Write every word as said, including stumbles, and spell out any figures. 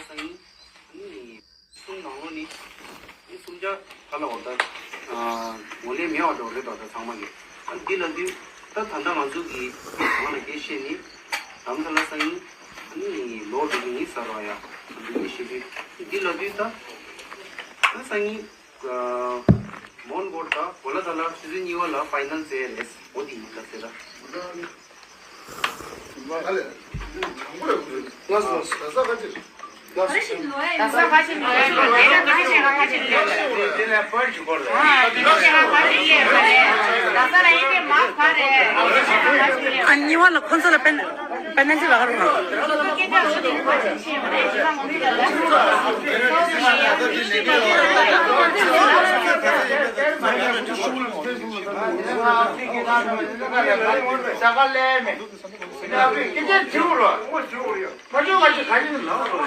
ཨ་ནི་གསུམ་ནང་ལོགས་ནི་ཨ་ནི་སུམ་ཆ་ག་ལ་འོ་ད་ངོ་ལས་མེད་པ་འགྲོ་རེད་དོ། ད་ཚང་མ་གི་ཨ་ནི་འདི་ལབ་དུས་ད་ད་ལྟ་ང་ཚོ་གི་ང་ལ་སྐད་བཤད་ནི་དམ་ས་ལ་སང་ཉིན་ཨ་ནི་ལོ་འགྲོ་གི་ཡིན་ཟེར་བ་ཡ། འདི་གི་བཤད་དུས་འདི་ལབ་དུས་ད་ད་སང་ཉིན་མོན་གྷོ་དང་གོ་ལ་ཐ་ལ་ཆུ་ཚོད་གཉིས་པ་ལ་ཕའི་ནལ་རྩེ་རེད། འོ་དེ་ཡིན་ད་ཟེར་ད། ཨ་གཉིས་པ་ལ་ཁོང་ཚོ་ལ་པེན་པེ་ནལ་ཊི་ལ་ག་རུ་ན།